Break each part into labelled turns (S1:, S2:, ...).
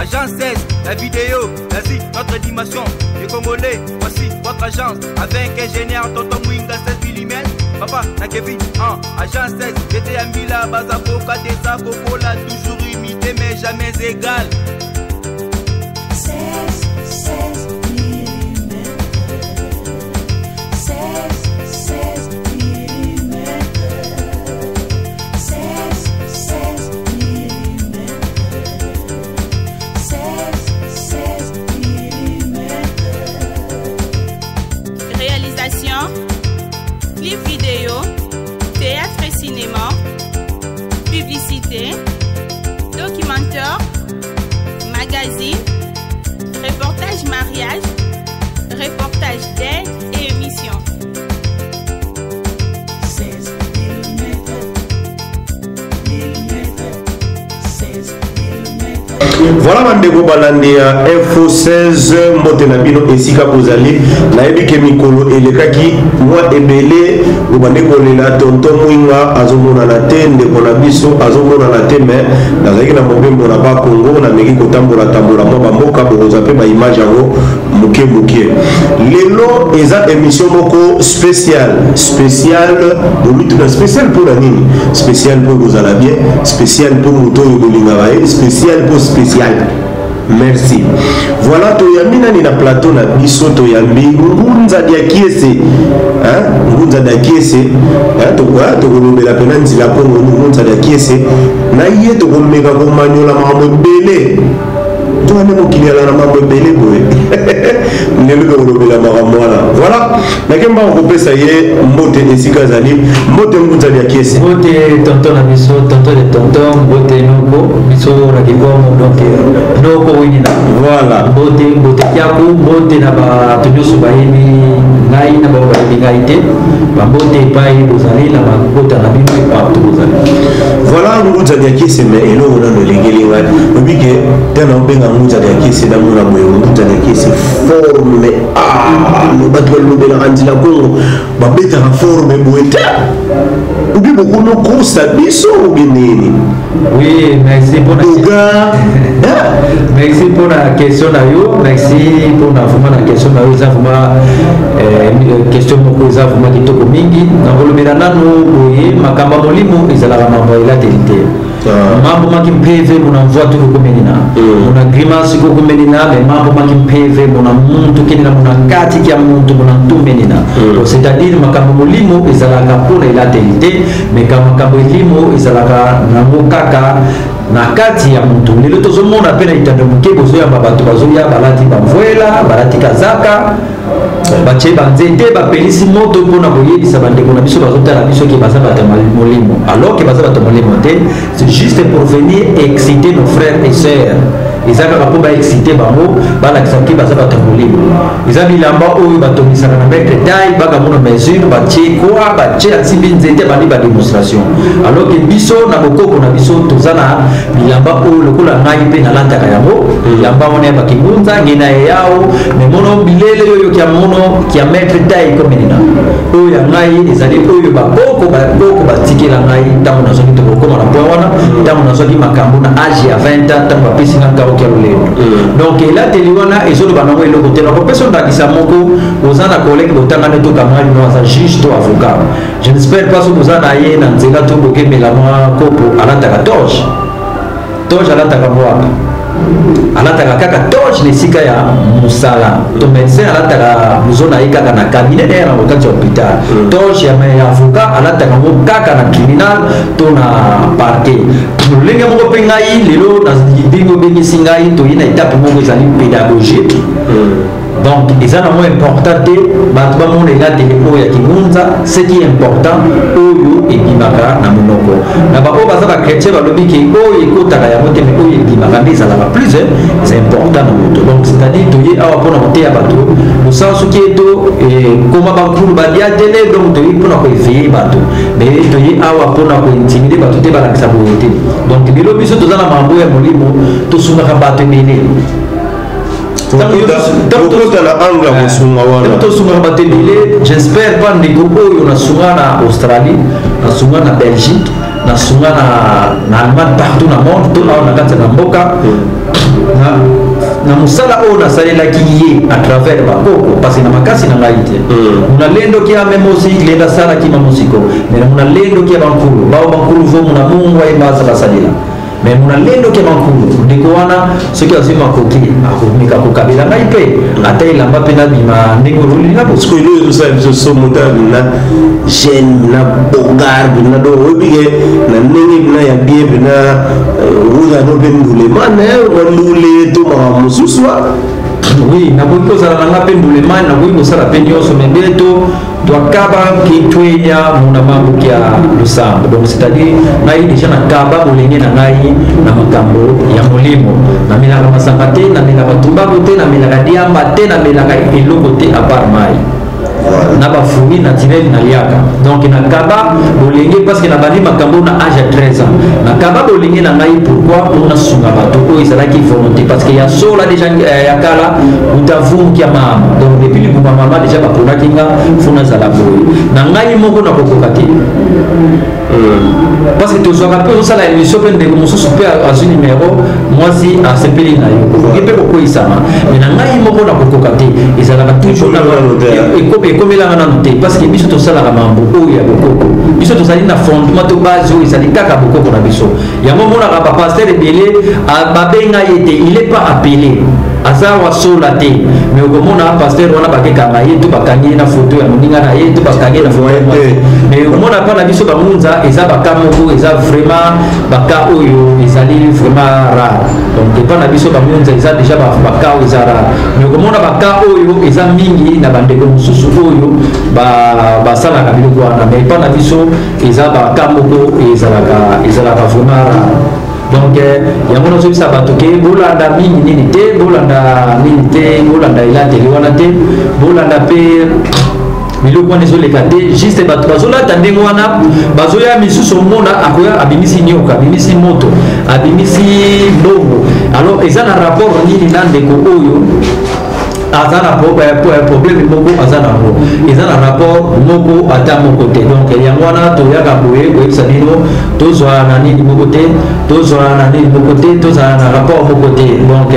S1: Agence 16, la vidéo, l'Asie, notre dimension. Les Congolais, voici votre agence. Avec ingénieur Tonton Mwinga 16 mm. Papa, na Kevin, 1, agence 16, j'étais à Mila, Bazakoka, Desa, Kokola, toujours imité mais jamais égal.
S2: 16, 16 mm. 16, 16 mm. 16, 16 mm. 16, 16 mm.
S3: Réalisation, clip vidéo, théâtre et cinéma, publicité, documentaire, magazine, reportage mariage, reportage d'aide et émission.
S2: 16 mm. Mm. 16 mm.
S4: Voilà bandeko balandi ya Info 16, mbote na bino esika bozali. Nayebi ke mikolo elekaki mwa ebele bobandi kolela tonton Mwinga azomonana te, ndeko na biso azomonana te, mais nazalaki na mobembo na Bakongo, nameki kotambola tambola mwa bamboka, bokozwa mpe baimage yango moke moke. Lelo eza émission moko spéciale spéciale. Bomituna spéciale mpona nini? Spéciale mpo ekozala bien, spéciale mpo moto oyo bolingaka ye, spéciale mpo spéciale. Merci. Voilà, toyambi nani na plateau na biso? Toyambi Ngunza Diakiese, hein? Ngunza Diakiese, hein? Tokolobela mpena nzela Kongo. Ngunza Diakiese, na ye tokomeka komanyola makambo ebele. Tokande mokili ala na mambo ebele boye, lelo tokolobela makambo wana. Voilà, nake mbango kopesa ye mbote esika azali. Mbote, Ngunza Diakiese.
S5: Mbote tonton na biso, tonton de tonton, mbote noko biso na kikongo, donc noko winina.
S4: Voilà.
S5: Mbote, mbote kiaku, mbote na bato nyonso bayebi ngai na bao bayebi ngai te. Bambote epai bozali na bakota na bino partout bozali.
S4: Voilà, Ngunza Diakiese. Mais eloko nano elengeli ngai, oyebi ke tana obenga Ngunza Diakiese, namona boye Ngunza Diakiese forme. Ah, bato balobelaka nzela Kongo, babetaka forme boye te. Obi bokomi okosa biso obi nini?
S5: Oui, merci pour la
S4: Boga.
S5: Merci pour la question na yo, merci pour la vraiment la question na yo. Eza vraiment question moko eza vraiment kitoko mingi. Nakolobela nano boye: makambo ya molimo ezalaka mambo ya elateli te. Mambo maki mpeve muna mvua tu kukumenina, muna grimace kukumenina, mais mambo maki mpeve muna muntu kenina muna kati kia muntu muna ntumenina. Donc, c'est-à-dire makambo molimo ezalaka mpona elateli te, mais ka makambo elimo ezalaka nango kaka na kati ya motu. Lelo tozomona mpe na etando moke bozoyamba bato, bazoya balati bamvwela, balati kazaka, batie banzete, bapelisi moto mpona koyebisa bandeko na biso bazotala biso ke baza bato ya molimo, alors ke baza bato ya molimo te. C'est juste pour venir exciter nos frères et sœurs. Eza kaka mpo baexcite bango, balakisa ke baza bato ya molimo. Eza bilamba oyo batongisaka na mètre taille, bakamona mesure, batie kwa batie, asimbi nzete, bandi badémonstration, alors ke biso na bokoko na biso toza na bilamba oyo lokola ngai mpe nalataka yango. Bilamba wana ya bakingunza nge na eyao me mono bilele oyo kia mono kia mètre taille komenina. Oyo ya ngai ezali oyo bakoko batikela ngai ntango nazwaki, tokokóma na point wana, ntango nazwaki makambo na age ya 20 ans, ntango bapesi nga nkao kia lolendo. Donc elateli wana ezoloba nango eloko te. Nakopesa ndakisa moko: oza na collègue, botangani to camarade no, aza juge to avocat, je n'espère pas. Soki oza na ye na nzela to bokemela mwa kopo, alataka toge. Toge alataka ngo wapi? Alataka kaka toge na esika ya mosala. To médecin alataka blouson na ye kaka na cabinet na ye na kati ya hôpital. Toge ya avocat alataka yango kaka na tribunal to na parquet. Lolenge moko mpe ngai lelo ndenge obengisi ngai, toyi na étape moko ezali pédagogique. Donc eza nango important te bato bamona elateli oyo ya kingunza. Ce qui est important, oyo ebimaka na monoko. Na baoyo baza bachrétien, balobi ke oyo ekotaka yango te, mais oyo ebimaka nde ezalaka plus eza important na moto. Donc c'est-à-dire toye awa mpona koteya bato mosala soki eto koma bankulu badiatele. Donc toye mpona koéveiller bato, mais toye awa mpona kointimider bato te, balakisa boye te. Donc lelo biso toza na mambo ya molimo, tosungaka bato ebele.
S4: Tokota na angle ya kosunga wana.
S5: Tosungaka bato ebele. J'espère pas ndeko oyo nasunga na Australie, nasunga na Belgique, nasunga na Allemagne, partout na monde to awa na kati ya mboka. na mosala oyo nasalelaki ye à travers bakoko, parce que na makasi na ngai te. Muna lendo kia me mosi lenda salaki ma mosiko, mais muna lendo kia bankulu bao bankulu vo muna mungu aye baza basalela, mais muna lendo kia bankulu. Ndeko wana soki azwi makoki, akomeka kokabela ngai mpe ata elamba mpe nabima ndenge ololinga bo.
S4: Sikoyo eloko ezosala biso somo, ta na jeune na bogar mpena, donc oyebi ke na ndenge mpena ya bien mpena ozala mpe ndulemane, ndule to makambo mosusu.
S5: Oui, nakoki kozala na nga mpe ndulemani, nakoki kosala mpe nyonso, mais beto twakaba kitwenya muna mambo ya lusambo. Donc c'est-à-dire ngai déjà nakaba bolenge na ngai na makambo ya molimo. Namelaka masanga te, namelaka tumbaku te, namelaka diamba te, namelaka eloko te à part mai na bafruit naturel naliaka. Donc nakaba bolenge parce que nabandi makambo na âge ya 13 ans. Nakaba bolenge na ngai pourquoi? Mpo nasunga bato. Oyo ezalaki volonté, parce que ya sola déjà ya kala utavungi ya mama. Donc depuis libuma mama déjà baponaki nga fo nazala boye. Na ngai moko nakokoka te, parce que tozwaka mpe ozosala émission mpe ndeko mosusu mpe azwi numero, mwasi asepeli na yo, okoki mpe kokweyisama. Mais na ngai moko nakokoka te, ezalaka toujours ekomelanga nanu te, parce que biso tosalaka mambo oyo ya bokoko. Biso tozali na fondement to base oyo ezali kaka bokoko na biso. Yango omonaka bapasteur ebele babenga ye te, il est pas appelé, aza wasola te, mais okomona pasteur wana bakekanga ye to bakangi ye na foto ya moninga na ye to bakangi ye na foto ya mwasi. Mais okomona mpa na biso bangunza eza baka moko, eza vraiment baka oyo ezali vraiment rare. Donc epa na biso bangunza eza déjà baka oyo eza rare, mais okomona baka oyo eza mingi na bandeko mosusu oyo basalaka biloko wana. Mais epa na biso eza baka moko ezalaka vraiment rare. Donc yango nazobisa bato ke bolanda mingi nini te, bolanda nini te, bolanda elateli wana te, bolanda mpe biloko wana ezoleka te. Juste bato bazolata ndenge wana, bazoya misusu, omona akoya abimisi nyoka, abimisi moto, abimisi mbongo. Alors eza na rapport nini na ndeko oyo aza na problème moko aza nango? Eza na rapport moko ata moko te. Donc yango wana toyaka boye koyebisa bino tozwa na nini moko te, tozwa na nini moko te, tozala na rapport moko te. Donc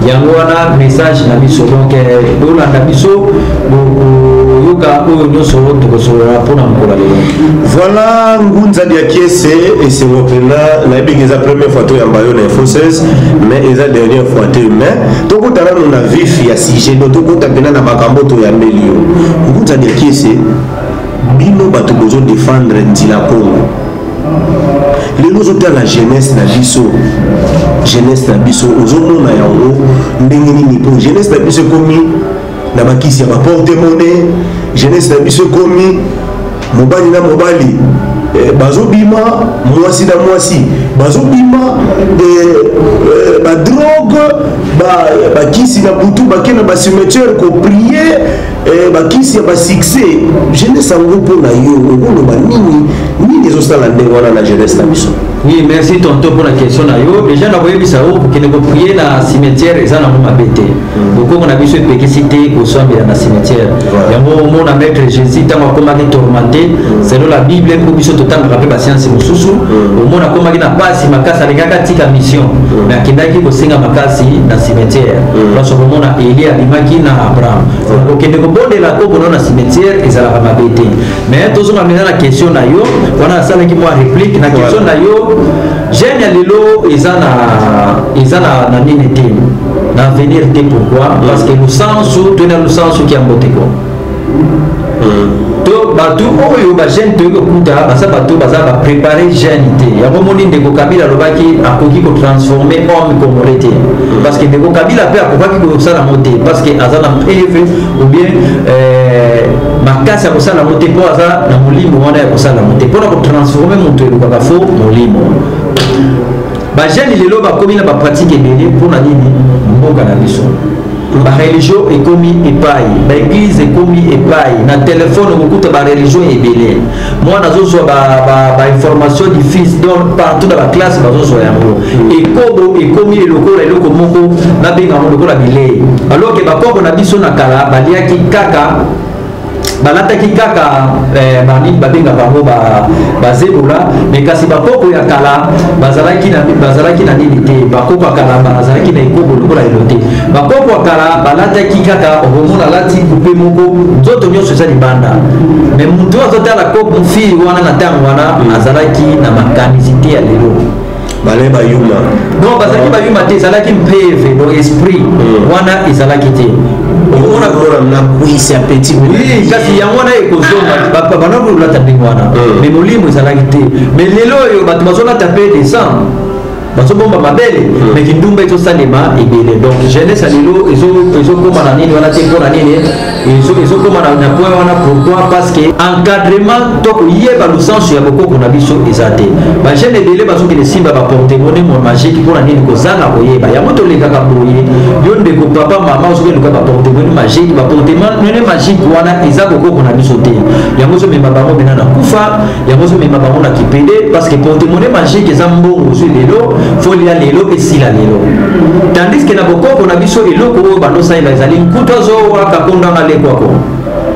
S5: yango wana message na biso. Donc bolanda biso, bokoyoka oyo nyonso tokosolola mpona mokolo ya lelo.
S4: Voilà, Ngunza Diakiese, esengo mpenza. Nayebi eza première fois toyamba yo na Info 16, mais eza dernière fois te. Mais tokota nano na vif ya sujet, donc tokota mpenza na makambo toyambeli yo. Ngunza Diakiese, bino bato bozodefendre nzila Kongo, lelo ozotala jeunesse na biso, jeunesse na biso ozomona yango ndenge nini? Mpo jeunesse na biso ekomi na bakisi ya baporte monnaie, jeunesse na biso ekomi mobali na mobali bazobima, mwasi na mwasi bazobima, badrogue, bakisi na butu, bake na bacimetière koprier, bakisi ya basuccès. Jeunesse yango, mpo na yo okoloba nini? Nini ezosala ndenge wana na jeunesse na biso?
S5: Oui, merci tonton pour la question na yo. Déjà nakoyebisa yo, kokende koprier na cimetière eza nango mabe te. Bokoko na biso epekisi te kosambela na cimetière. Yango omona maître Jésus ntango akomaki tourmenté, selon la Bible, mpo biso totangaka mpe bascience mosusu, omona akomaki na pasi makasi, alingaki atika mission, mais akendaki kosenga makasi na cimetière. Place okomona Eli abimaki na Abraham. Kokende kobondela kokono na cimetière ezalaka mabe te. Mais tozonga mpenza na question na yo wana, asalaki mwa réplique na question na yo. Jeune ya lelo eza na nini te, na avenir te. Pourquoi? Parce que lusansu toyena lusansu ki yango te ko to bato oyo bajeune toyei kokuta baza bato baza baprépare jeune te. Yango omoni ndeko Kabila alobaki akoki kotransformer homme congolais te, parce que ndeko Kabila mpe akokaki kosala yango te, parce que aza na preuve ou bien makasi ya kosala yango te, mpo aza na molimo wana ya kosala yango te. Mpona kotransformer moto elukaka fo molimo. Bajeune lelo bakomi na bapratique ebele. Mpona nini? Mboka na biso bareligion ekomi epai, baeglise ekomi epai, na telefone okokuta bareligion ebele. Mwana azozwa bainformation ba diffuse, donc partout na baklasse bazozwa yango. Ekobo ekomi lokola eloko moko nabenga yango lokola bilei, alors ke bakoko na biso na kala baliaki kaka. Balataki kaka banini babenga bango bazebola, mais kasi bakoko ya kala bazalaki na nini te. Bakoko ya kala bazalaki na ekobo lokola lelo te. Bakoko ya kala balataki kaka, okomona alati coupe moko, nzoto nyonso eza libanda. Mais motu oyo azotala koko fille wana na ntango wana azalaki na makanisi te ya lelo.
S4: Bale bayuma.
S5: Non, bazalaki bayuma te, ezalaki mpeve, donc esprit wana ezalaki te.
S4: Omona na cuisse ya petit.
S5: Oui, kasi yango wana ekozonga. Bana kolata ndenge wana, mais molimo ezalaki te. Mais lelo oyo bato bazolata mpe descend, bazobomba mabele, mais kindumba ezosalema ebele. Donc jeunesse ya lelo ezokóma na nini wana te. Mpo na nini ezokóma na point wana? Pourquoi? Parce que encadrement to koyeba lusanso ya bokoko na biso eza te. Bajeune ebele bazokende simba baporte-monnaie mo magique. Mpo na nini? Kozanga koyeba. Yango tolekaka boye. Yo ndeko, papa, mama, ozokende luka baporte-monnaie magique. Baporte-monnaie magique wana eza bokoko na biso te. Yango ozomema bango mena na kufa, yango ozomema bango na kipede, parce que porte-monnaie magique eza mbongo ozwi lelo, folia lelo, esila lelo. Tandis que na bokoko na biso, eloko oyo bandosalela ezali nkutu azowaka kondanga lekwako,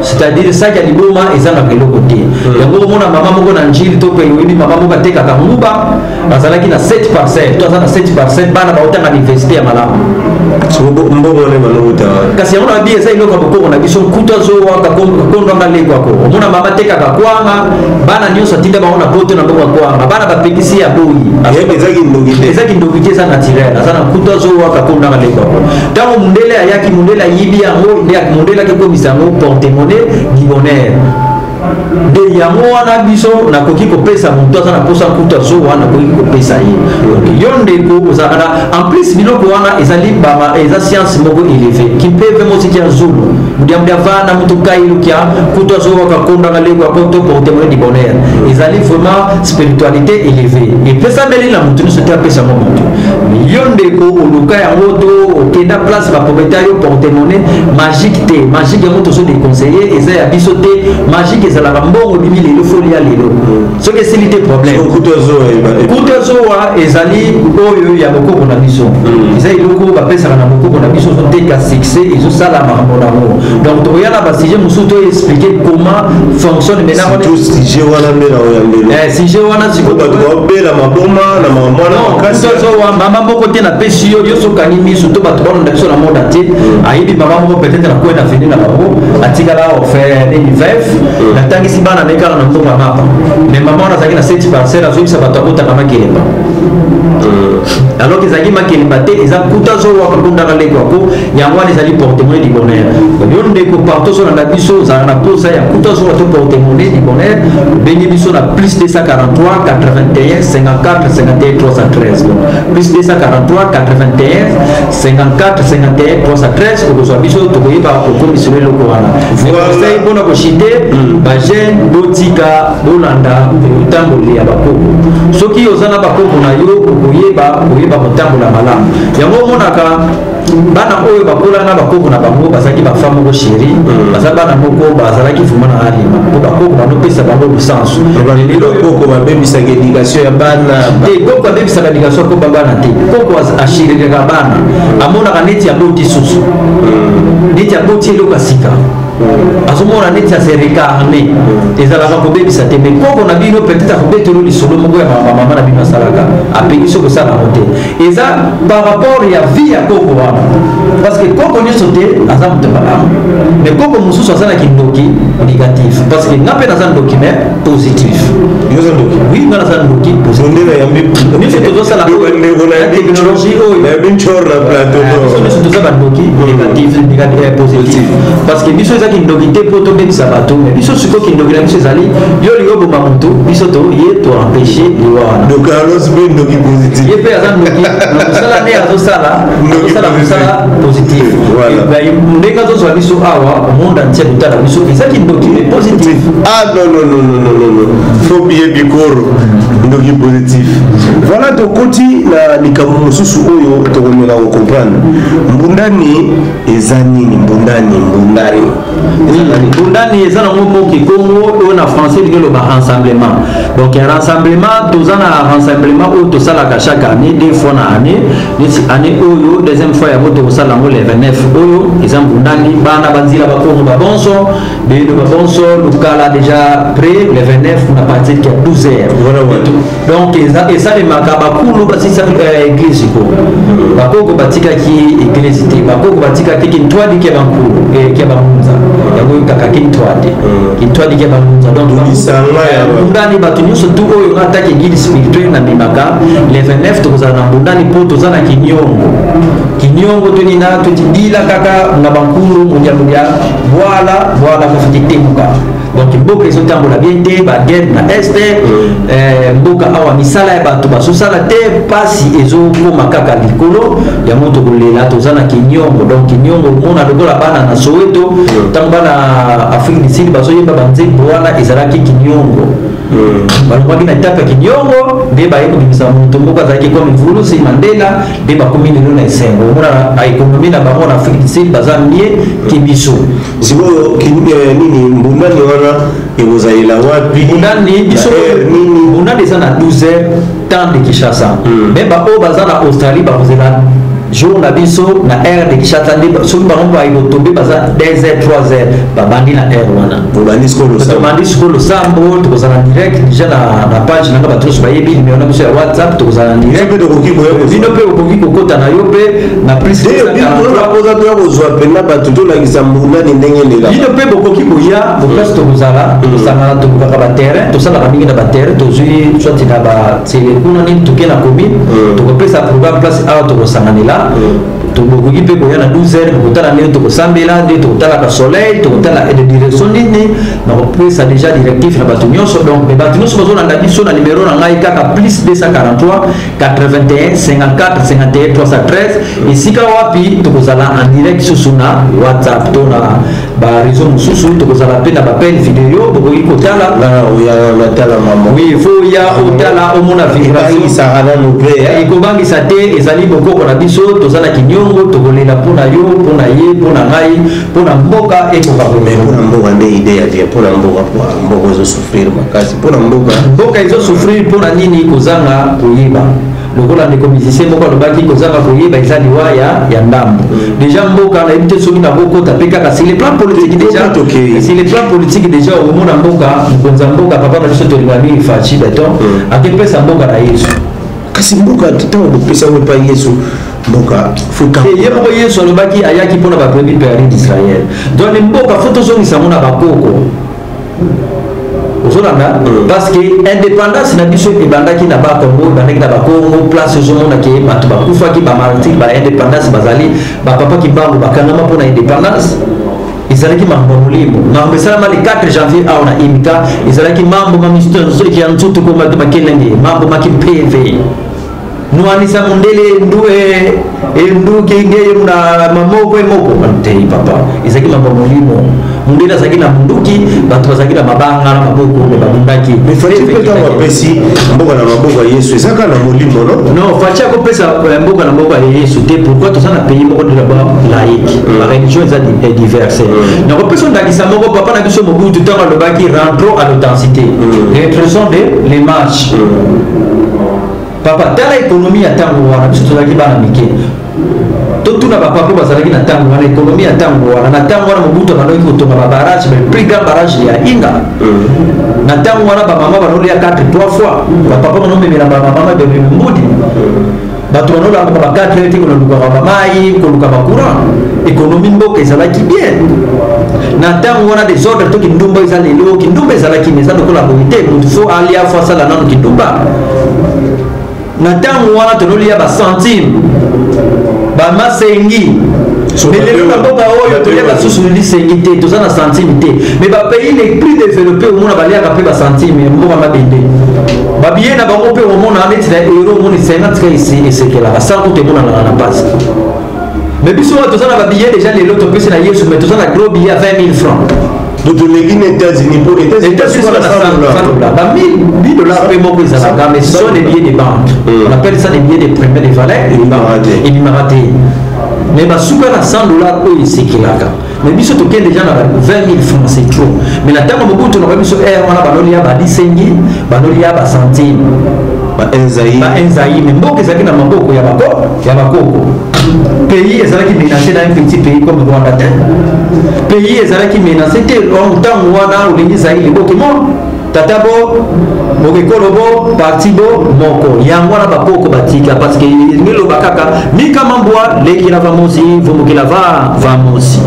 S5: c'est-à-dire saki ya liboma ezangaka eloko te. Yango omona mama moko na Njili to mpe oyebi mama moko atekaka nguba, azalaki na 7 parcelle to aza na 7 parcelle, bana baotanga na université ya malamu.
S4: Mbongo wana banouta?
S5: Kasi yango na babi eza eloko ya bokoko na biso, nkutu azowaka kondwanga lekwako. Omona mama atekaka kwanga, bana nyonso atinda bango na poto na mbongo ya kwanga, bana bapekisi ya boyi.
S4: Eza kindoki te?
S5: Eza kindoki te, eza naturel. Aza na nkutu azowaka kondanga lekwako. Ntango mundele ayaki, mundele ayibi yango, nde mundele akekomisa yango porte-monnaie du bonheur. Nde yango wana biso nakoki kopesa moto aza na mposa nkutu azowa, nakoki kopesa ye. Yo ndeko ozalaka na en plus biloko wana ezali bama, eza science moko élevé kimpeve mosiki ya zulu mudiamu dia vanda mutu kailukia kutu azowaka kondanga lekwa to porte-monnaie du bonheur ezali vraiment spiritualité élevée, epesameli na motu nyonso te. Apesango motu. Yo ndeko, oluka yango to okenda place baprometa yo porte-monnaie magique te. Magique yango tozo déconseiller, eza ya biso te. Magique ezalaka mbongo ebimi lelo, folia lelo, soki esili te, problème.
S4: Kutu azowa?
S5: Kutu azowa ezali oyo ya bokoko na biso, eza eloko oyo bapesaka na bokoko na biso, ozoteka succès, ezosala makambo nango. Donc tokoya na basujet mosusu to expliquer comment fonctionne maintenant.
S4: Surtout sujet wana nde na oyo ya lelo.
S5: Sujet wana sikoyo.
S4: Bato babela maboma na mwana makasi.
S5: Azowa mama moko te napesi yo, yo sokangi miso to bato balonda biso na monde entier. Ayebi mama moko peut-être na kwenda veni na bango, atikala orphelin, nini, veuve, natangisi bana na ye kaka na mbongo ya mapa. Mais mama wana azalaki na 7 parcelle, azoyebisa bato akotaka makelemba, alors que ezalaki makelemba te, eza kuta azowaka kundaka lekwako. Yango wana ezali porte-monnaie du bonheur. Yo ndeko, partout ozolanda biso, ozalaka na posa ya kuta azowa to porte-monnaie du bonheur, obengi biso na plus 243 81 54 51 313. Donc plus 243 81 54 51 313, okozwa biso, tokoyeba kokomiselo eloko wana. Conseil mpona koshite bajeune: botika bolanda etamboli ya bakoko. Soki oza na bakoko na yo, okoyeba koyeba kotambola malamu. Yango omonaka bana oyo bakola na bakoko na bango, bazalaki bafa moko chéri, baza bana moko bazalaki vraiment na alima, mpo bakoko banopesa bango lusansu.
S4: Bakoko babebisaka éducation ya bana?
S5: Te, koko abebisaka éducation akoba bana te. Koko ashiriraka bana, amonaka neti aboti susu, neti aboti eloko ya sika, azomona neti ase réincarné. Ezalaka kobebisa te. Mais koko na bino peut-être akobetelo lisolo moko ya mama na bino asalaka, apekisi kosala yango te. Eza par rapport ya vie ya koko wana, parce que koko nyonso te aza moto malamu, mais koko mosusu aza na kindoki négatif, parce que nga mpe naza ndoki mais positif.
S4: Yo oza ndoki?
S5: Oui, nga naza ndoki positif.
S4: Nde nayambi.
S5: Nyonso tozosala
S4: na
S5: technologie oyo.
S4: Nayambi ncor na plateau.
S5: Biso nyonso toza bandoki négatif, positif, parce que biso eza kindoki te mpo tobebisa bato, mais biso sikoyo kindoki na biso ezali yo olingi oboma motu, biso to ye to empêche liwa wana.
S4: Donc Carlos mpe ndoki positif?
S5: Ye mpe aza ndoki na mosala nde azosala, azosala mosala positif. Ndenge azozwa biso awa, monde entier kotala biso, eza kindoki mais positif.
S4: Ah non, non, non, non, non, non, faut bien bikoro. Ndoki positif. Voilà, tokoti na likambo mosusu oyo tokomeka kocomprendre. Mbundani eza nini? Mbundani, mbundani.
S5: Mbundani eza nango moki Kongo, oyo na français elingi eloba rassemblement. Donc ya rassemblement, toza na rassemblement oyo tosalaka chaque année, deux fois na année. Neti année oyo, deuxième fois yango tokosala yango le 29 oyo. Eza mbundani, bana banzila bakongo babonso beno babonso lukala déjà près le 29 na partir ya 12 heures.
S4: Voilà.
S5: Donc esalemaka bakulu basisa église ko bakoko batikaki église te, bakoko batikaki kintwadi ke bankulu, ke bangunza. Yango kaka kintwadi, kintwadi ke bangunza. Donc
S4: Lisanga ya
S5: mbundani, bato nyonso tu oyo nga ataki guide spirituel na ndimaka, le 29 tokozala na mbundani mpo toza na kiniongo. Kiniongo tonina totidila kaka na bankulu mundiamundia bwala bwala kofi temuka. Donc mboka ezotambola bien te, baguerre na Est, mboka awa misala ya bato bazosala te, mpasi ezokoma kaka likolo. Yango tokolela, toza na kiniongo. Donc kiniongo omona lokola bana na Soweto, ntango bana Afrique du Sud bazoyemba banzembo wana, ezalaki kiniongo. Balongwaki na etape ya kiniongo nde baye kobimisa moto moko azalaki comme Mvulusi Mandela, nde bakomi lelo na esengo. Omona baéconomie na bango na Afrique du Sud baza mieux ke biso.
S4: Sikoyo nini, mbundani wana ekozalela wapi?
S5: Mbundani biso
S4: Na heure nini?
S5: Mbundani eza na 12 heures temps de Kinshasa. Me baoyo baza na Australie bakozela jour na biso na heure de Kinshasa nde soki bango bayi kotombe baza 2 heures, 3 heures, babandi na heure wana.
S4: Bobandi sikoyo losambo?
S5: Tobandi sikoyo losambo. Tokozala direct déjà na page nanga, bato nyonso bayebi numero na biso ya WhatsApp, tokozala
S4: Biso
S5: direct.
S4: mpe tokoki koya kozwa?
S5: Bino mpe okoki kokota na yo mpe na plus 243.
S4: Poza toya kozwa mpena bato, tolakisa mbundani ndenge eleka.
S5: Bino mpe bokoki koya boplace, tokozala, tokosangana, tokokaka baterrain, tosalaka mingi na baterrain. Tozwi soit na batsele kuna nini, toke na commune, tokopesa programme place awa tokosanganela. Bokoki mpe koya na 12 heures, bokotala ndenge tokosambela, nde tokotalaka soleil, tokotala de direction nini nakopesa déjà directive na bato nyonso. Donc me bato nyonso bazolanda biso na numero na ngai kaka plus 243 81 54 51 313, esika wapi tokozala en direct susu na WhatsApp to na baréseau mosusu. Tokozala mpe na baappel vidéo, bokoki kotala.
S4: Oya natala mama.
S5: Oui, faut ya otala, omona vibration.
S4: Ebangisaka nano mpe.
S5: Ekobangisa te, ezali bokoko na biso. Toza na kiniongo, tokolela mpo na yo, mpo na ye, mpo na ngai, mpo na mboka ekoka.
S4: Mais mpona mboka nde idée ya bien, mpona mboka, po mboka ezosouffrir makasi mpona mboka.
S5: Mboka ezosouffrir mpo na nini? Kozanga koyeba. Lokola ndeko musicien moko alobaki, kozanga koyeba eza liwa ya ndambo. Déjà mboka nayebi te soki nakokota mpe kaka sur le plan politique déjà.
S4: Tokei.
S5: Sur le plan politique déjà, okomona mboka, mokonzi ya mboka, papa na biso tolinga mingi, Fatshi Béton, akepesa mboka na Yesu.
S4: Kasi mboka, ntango bopesa yango epai Yesu, mboka fuka.
S5: Te, ye moko Yesu alobaki ayaki mpona babrebis perdues d'Israël. Donc mboka faut tozongisa yango na bakoko. Ozolanda? Parce que indépendance na biso ebandaki na Bakongo, ebandaki na Bakongo. Place ozomona ke bato bakufaki, bamartyrs ba indépendance bazali, bapapa Kimbangu bakangama mpona indépendance. Ezalaki mambo ya molimo, mambo esalama le 4 janvier awa na Imika. Ezalaki mambo mamistoki ya nzutu kombato makelenge, mambo makimpeve nuanisa mundele ndu enduki ngeye na mamoko emoko te. Papa, ezalaki mambo ya molimo. Mundele azalaki na munduki, bato bazalaki na mabanga na maboko, me babundaki.
S4: Mais Fatshi mpe ntango apesi mboka na maboko ya Yesu, eza kaka na molimo, no?
S5: Non, Fatshi akopesa mboka na mboka ya Yesu te. Pourquoi? Toza na pays moko de d'abord laïque, bareligion eza diverse. Nakopesa ndakisa moko: papa na biso Mobutu, ntango alobaki "rentrons à l'authenticité, rétressons de les marches", papa, tala économie ya ntango wana. Biso tozalaki bana mike, totuna bapapa bazalaki na ntango wana, économie ya ntango wana. Na ntango wana Mobutu abandaki kotonga babarrage, le plus grand barrage ya Inga. Na ntango wana bamama banolia 4 3 fois, bapapa banomemela bamama bememi mbudi, bato banolambaka ba 4 heures te, kolukaka bamai, koluka bacourant. Économie mboka ezalaki bien na ntango wana. Désordre to kindumba eza lelo, kindumba ezalaki, mais eza lokola boye te. Motu faut alia, faut asala nano kindumba. Na ntango wana tonolia bacentime, bamasengi. Mais lelo na mboka oyo toliaka susu lisengi te, toza na centime te. Mais bapays les plus développés, omona baliaka mpe bacentime, mboka mabende, babillet na bango mpe omona neti na euro, omoni 50 ka esekelaka, sans kuta emonanaka na mpasi. Mais biso oyo toza na babillet déjà lelo topesi na Yesu, mais toza na gros billet ya 20 000 francs.
S4: Donc toleki na États-Unis, mpo États-Unis
S5: États-Unis ba 1000 dollars mpe moko ezalaka, mais ce sont des billets de banque. On appelle ça des billets de première de valeur.
S4: Ebimaka te.
S5: Ebimaka te, mais basuka na 100 $ oyo esekelaka. Mais biso tokende déjà na 20 000 francs, c'est trop. Mais na ntango Mobutu na biso, aire wana banolia badisengi, banolia bacentime.
S4: Ba Zaïre.
S5: Ba Zaïre. Mais mboka ezalaki na maboko ya bako ya bakoko. Pays ezalaki menacé na un petit pays comme Rwanda te. Pays ezalaki menacé te ntango wana. Olingi Zaïre, bokemo tata bo bokekolo bo parti bo moko, yango wana bakoko batika, parce que elingi eloba kaka mikama mbwa lekela vamosi vombokela va vamosi.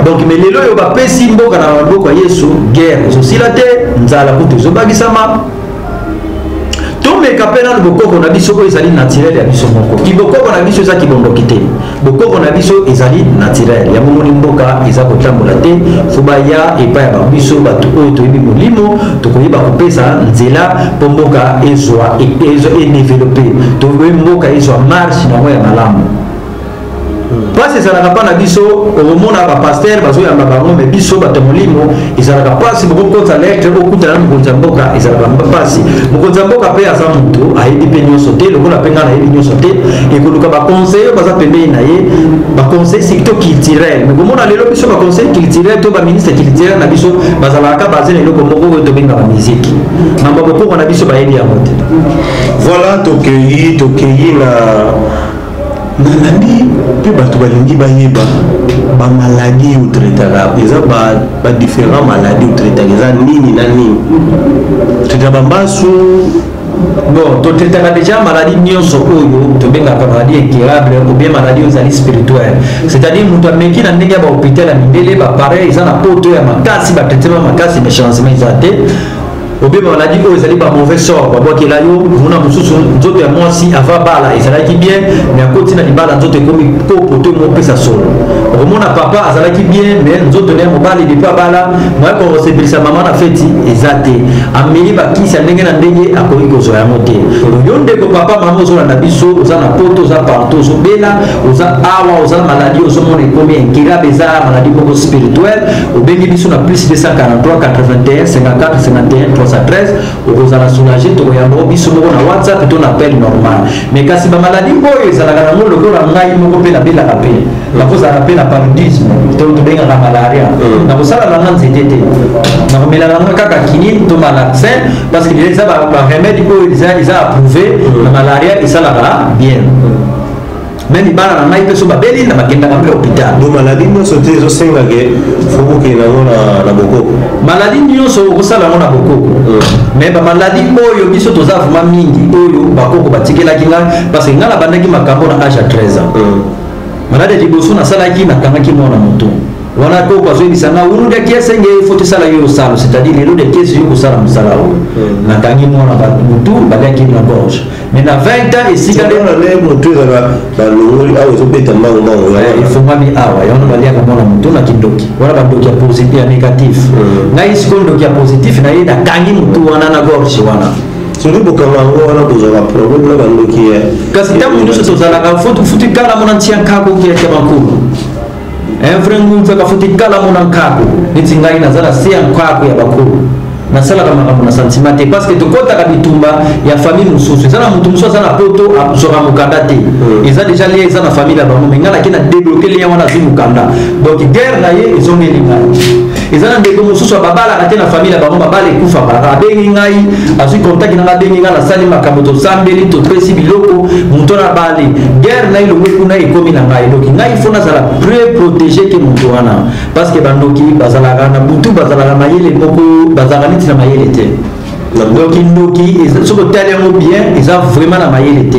S5: Donc, mais lelo oyo bapesi mboka na maboko ya Yesu, guerre ezosila te, nzala kutu ezobakisama. Tomeka mpe nanu bokoko na biso oyo ezali naturel ya biso moko. Kibokoko na biso eza kibondoki te, bokoko na biso ezali naturel. Yango moni mboka eza kotambola te. Fo baya epai ya babiso bato oyo toyebi molimo, tokoyeba kopesa nzela mpo mboka ezwa edévelopper, toyebi mboka ezwa marche nango ya malamu. Mpasi ezalaka mpa na biso, okomona bapasteur bazoyamba bango, mais biso bato ya molimo ezalaka mpasi. Bokokota lettre, okutana na mokonzi ya mboka, ezalaka mpasi. Mokonzi ya mboka mpe aza moto, ayebi mpe nyonso te, lokola mpe ngai nayebi nyonso te. Ekoluka baconseiller baza pembeni na ye, baconseiller surtout culturel. Mais komona lelo biso baconseiller culturel to baministre culturel na biso bazalaka base na eloko moko oyo tobengaka miziki. Mambo ya bokoko na biso bayebi yango te.
S4: Voilà, tokei na nalandi mpe bato balingi bayeba bamaladi otraitaka. Eza badifférent maladi otraitaka, eza nini na nini? Otraitaka bambasu?
S5: Bon, totraitaka déjà maladie nyonso oyo tobengaka maladie incurable ou bien maladie oyo ezali spirituelle, c'est-à-dire moto ameki na ndenge ya bahôpital ya mindele, bapareil eza na poto ya makasi, batraitement makasi, mais changement eza te. Obeba maladie oyo ezali bamauvais sort babwakela yo. Mona mosusu, nzoto ya mwasi ava bala ezalaki bien, mais akoti na libala, nzoto ekomi kopo to emopesa solo. Okomona papa azalaki bien, mais nzoto na ya mobali, depuis abala, moya kosepelisa mama na feti eza te. Ameli bakisi ya ndenge na ndenge, akoki kozwa yango te. Yo ndeko papa, mama ozolanda biso, oza na poto, oza partout, ozobela, oza awa, oza na maladie, ozomona ekomi incurable, eza maladie moko spirituelle, obengi biso na plus 243 81 54 51 313, okozala soulagé. Tokoyamba biso moko na WhatsApp to na appel normal. Mais kasi bamaladi oyo ezalaka nango, lokola ngai moko mpe nabelaka mpe nakozala mpe na paludisme to tobengaka malaria, nakosala nanga nzete te, nakomela nanga kaka kinine to malaxin, parce que eza baremède oyo eza approuvé na malaria, esalaka bien. Même bana na ngai mpe so babeli na bakendaka mpe hôpital.
S4: Do maladi nyonso te ezosengake fo kokende yango na bokoko?
S5: Maladi nyonso okosala yango na bokoko, mais bamaladi oyo biso toza vraiment mingi oyo bakoko batikelaki ngai, parce que ngai nabandaki makambo na age ya 13 ans. Maladi ya liboso nasalaki, nakangaki mwana moto wana. Koko azoyebisa nga wulu de kiese nge fo tosala yo osalo, c'est-à-dire lelo de kiese yo kosala mosala oyo. Nakangi mwana motu, baliaki na gorge. Mais na 20 ans esika
S4: nde motu ezala balongoli awa, ezobeta mbango mbango.
S5: Efungwami awa, yango baliaka mwana motu na kindoki wana, bandoki ya positif, ya négatif. Ngai sikoyo ndoki ya positif na ye, nakangi motu wana na gorge wana.
S4: Soki bokanga yango wana, kozwaka problème na bandoki?
S5: Kasi ntango nyonso tozalaka futi kala mona ntia nkako kiaka makulu. Un vrai ngunza kafuti kala mona nkako. Neti ngai naza na se ya nkako ya bakulu, nasalaka makambo na sentiment te, parce que tokɔtaka bitumba ya famille mosusu. Eza na motu mosusu aza na poto, azwaka mokanda te, eza déjà lien eza na famille na bango, mais ngai nake na débloquer lien wana, azwi mokanda. Donc guerre na ye ezongeli ngai. Eza na ndeko mosusu babalaka te na famille na bango, babala ekufaka, abengi ngai, azwi contact na ngai, abengi ngai, nasali makambo, tosambeli, topesi biloko, moto wana abali, guerre na ye longwe kuna, ekomi na ngai. Donc ngai fo nazala pré protégé ke moto wana, parce que bandoki bazalaka na butu, bazalaka mayele moko, bazalaka neti na mayele te. Donc ndoki, soki otali yango bien, eza vraiment na mayele te,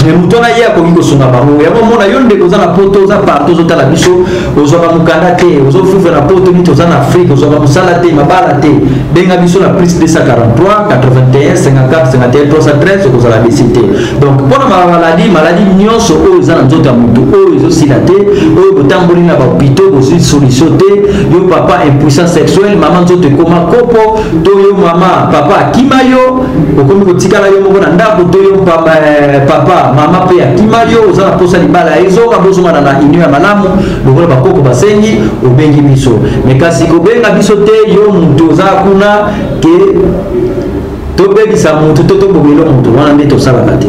S5: mais moto wana ye akoki kosunga bango. Yango mona yo ndeko oza na poto, oza partout, ozotala biso, ozwaka mokanda te, ozofufa na poto niti oza na Afrique, ozwaka mosala te, mabala te, benga biso na plus 243 81 54 51 313, okozala déçu te. Donc mpona maladie, maladie nyonso oyo eza na nzoto ya motu, oyo ezosila te, oyo botamboli na bahôpitaux, bozwi solution te, yo papa impuissant sexuel, mama nzoto ekoma kopo, to yo mama papa akima yo, okomi kotikala yo moko na ndako, to yo papa libala, mama mpe akima yo, oza na posa libala ezonga, bozongana na union ya malamu lokola bakoko basengi, obengi biso. Me kasi kobenga biso te yo moto oza kuna ke tobebisa motu to tobomelo motu, wana nde tosalaka te.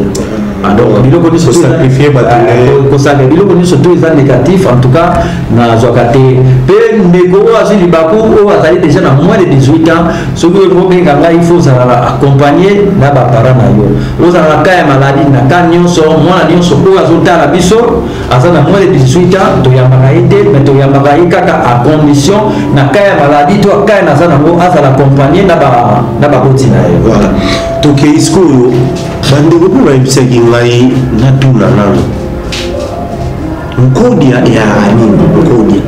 S5: Ah, donc biloko nyonso
S4: Kosacrifier bato nde.
S5: Kosaka biloko nyonso to eza négatif, en tout cas nazwaka te. Mpe ndeko oyo azwi libaku, oyo azali déjà na moins de 18 ans, soki obenga ngai, il faut ozala accompagné na baparent na yo, ozala na cas ya maladie. Na cas nyonso, mwana nyonso oyo azotala biso aza na moins de 18 ans, toyambaka ye te, mais toyambaka ye kaka à condition na cas ya maladie to cas ya naza nango, azala accompagné na baboti na ye.
S4: Voilà, tokei sikoyo. Bandeko mpe bayebisaki ngai natuna nano, nkodia eyaka nini, nkodia?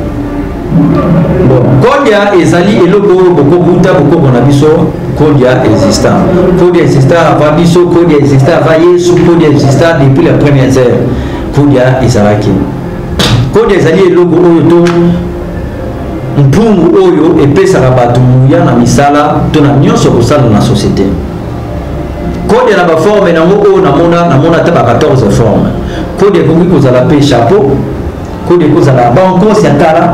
S5: Bon, kodia ezali eloko oyo bokokuta bokoko na biso. Kodia existant, kodia existant avant biso, kodia existant avant Yesu, kodia existant depuis la première heure. Kodia ezalaki, kodia ezali eloko oyo to mpungu oyo epesaka bato nguya na misala to na nyonso kosala na société. Kodia na baforme nango oyo namona ata ba 14 forme. Kodia ekoki kozala mpe chapeau, kodia ekozala bankosi ya kala,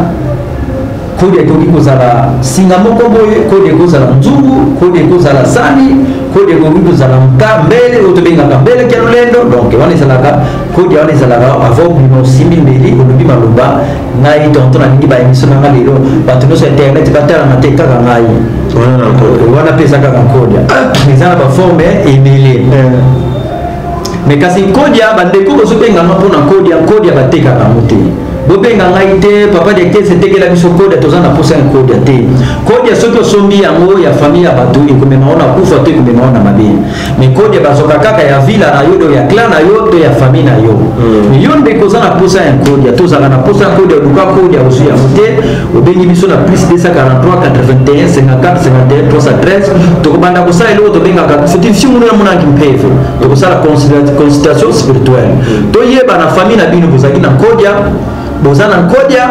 S5: kodia ekoki kozala singa moko boye, kodia ekozala nzungu, kodia ekozala sani, kodia ekoki kozala nka mbele oyo tobengaka mbele ya lolendo. Donc wana ezalaka kodia. Wana ezalaka avant obima, osimbi mbeli, olobi maloba: "Ngai tonton nalingi baémission nanga lelo, bato nyonso internet batalama te, kaka ngai."
S4: Wana na nkodia.
S5: Wana mpe eza kaka nkodia, eza na baforme ebele. Me kasi nkodia, bandeko bozobenganga mpona nkodia, nkodia batekaka yango te. Bobenga ngai te: "Papa directeur, etekela biso kodia, toza na posa ya nkodia." Te. Kodia, soki osombi yango ya famille ya bato, ekomema ngo na kufa to ekomema ngo na mabe. Me kodia bazwaka kaka ya vila na yo to ya clan na yo to ya famille na yo. Me yo ndeko oza na posa ya nkodia, tozalaka na posa ya nkodia, oluka kodia, ozwi yango te, obengi biso na plus 243 81 54 51 313. Tokobanda kosala eloko tobengaka certification ya monangi mpeve. Tokosala consultation spirituelle, toyeba na famille na bino bozalaki na nkodia, boza na nkodia.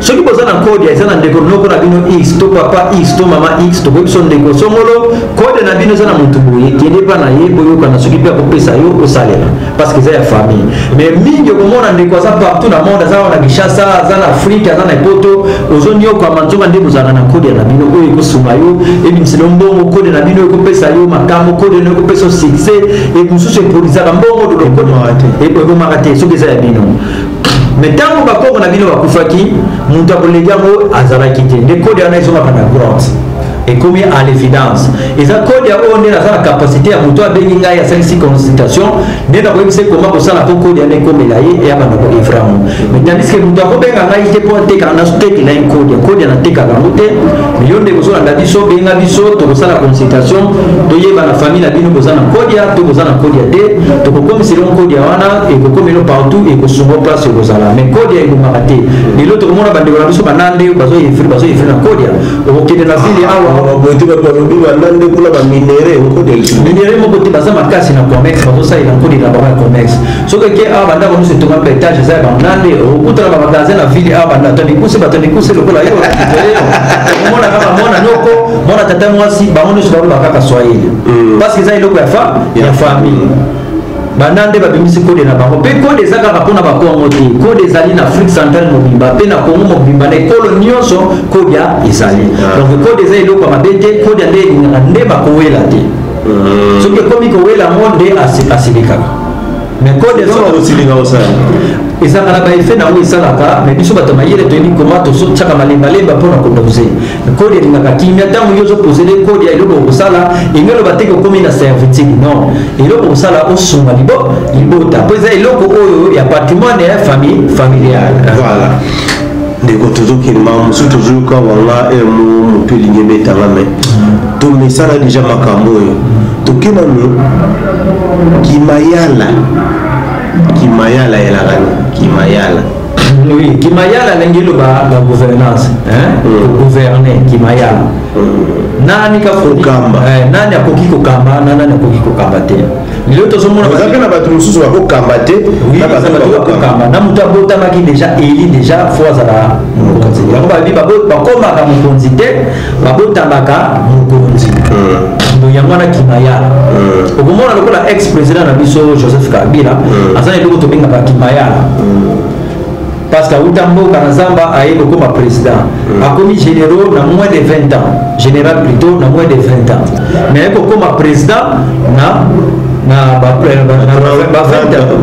S5: Soki boza na nkodia, eza na ndeko noko na bino X to papa X to mama X, tokoyebi biso: "Ndeko songolo, kode na bino eza na motu boye, kende mpa na ye, boyokana, soki mpe akopesa yo, osalela," parce que eza ya famille. Mais mingi okomona ndeko aza partout na monde, aza na Kinshasa, aza na Afrique, aza na Epoto, ozonyokwama, nzoka nde bozalaka na kode na bino oyo ekosunga yo, ebimisela mbongo. Kode na bino ekopesa yo makambo, kode na ekopesa yo succès, mosusu eproduisaka mbongo. Ebomaka te soki eza ya bino. Me ntango bakoko na bino bakufaki, moto akoleki yango azalaki te, nde kode wana ezongaka na grotte, ekomi à l'évidence. Eza kode oyo nde naza na capacité ya moto abengi ngai, asalisi consultation, nde nakoyebisa ekoma kosala mpo kode wana ekomela ye, eyabanda koevre yango. Mais tandis que moto akobenga ngai te mpo ateka, nazotekela ye kode, kode natekaka yango te. Mais yo ndeko ozolanda biso, benga biso, tokosala consultation, toyeba na famille na bino boza na kodia to boza na kodia te. Tokokomisela kodia wana, ekokomela partout, ekosunga place ekozala. Mais kodia ebomaka te. Lelo tokomona bandeko na biso banande bazoevre, bazoevre na kodia. Okokende na ville awa,
S4: boye te, bato balobi banande kuna baminere nkodia lisusu.
S5: Minere moko te, baza makasi na commerce, bazosalela nkodi na bango ya commerce. Soki eke awa, bandako nyonso etonga mpe étage eza ya banande. Okutana bamagasin na ville awa, bato mikuse, bato mikuse lokola yo, omona kaka mwana noko, mwana tata mwasi, bango nyonso baloba kaka swahili, parce que eza eloko ya famille. Banande babimisi kode na bango. Mpe kode eza kaka mpona bakongo te, kode ezali na Afrique centrale mobimba mpe na Kongo mobimba, na ekolo nyonso kodia ezali. Donc kode eza eloko ya mabe te. Kodia nde elingaka nde bakowela te. Soki ekomi kowela yango nde asilikaka. Mais kode
S4: Osilinga kosala.
S5: Ezalaka na baeffet nango esalaka. Mais biso bato mayele toyebi koma tozotiaka malembalemba mpona kodose. Kode elingaka kimia. Ntango yo ozopozele kode ya eloko okosala, elingi oloba teke okomi na servitude, non. Eloko okosala, osunga libota, mpo eza eloko oyo ya patrimoine ya famille familiale.
S4: Voilà, ndeko, tozokende makambo mosusu, tozoyoka wanga mo motu elingi ebetanga. Me tomesana déjà makambo oyo. Toke nanu kimayala. Kimayala elaka nini, kimayala?
S5: Oui, kimayala elingi eloba la gouvernance, hein? Kogouverner, kimayala. Nani ka
S4: Kokamba.
S5: Nani akoki kokamba na nani akoki kokamba te? Lelo tozomona
S4: Oza mpe na bato mosusu bakokamba te.
S5: Oui,
S4: na
S5: eza
S4: bato
S5: bato
S4: bakokamba.
S5: bakokamba. Na moto abotamaki déjà, eli déjà, fo azala Mokonzi yango balobi bakomaka mokonzi te, babotamaka mokonzi. Donc yango wana kimayala. Okomona lokola ex président na biso Joseph Kabila aza na eloko tobengaka kimayala, parce que awuta mboka na zamba, aye kokoma président, akomi généraux na moins de 20 ans, général plutôt na moins de 20 ans, mais aye kokoma président na ba 20 ans,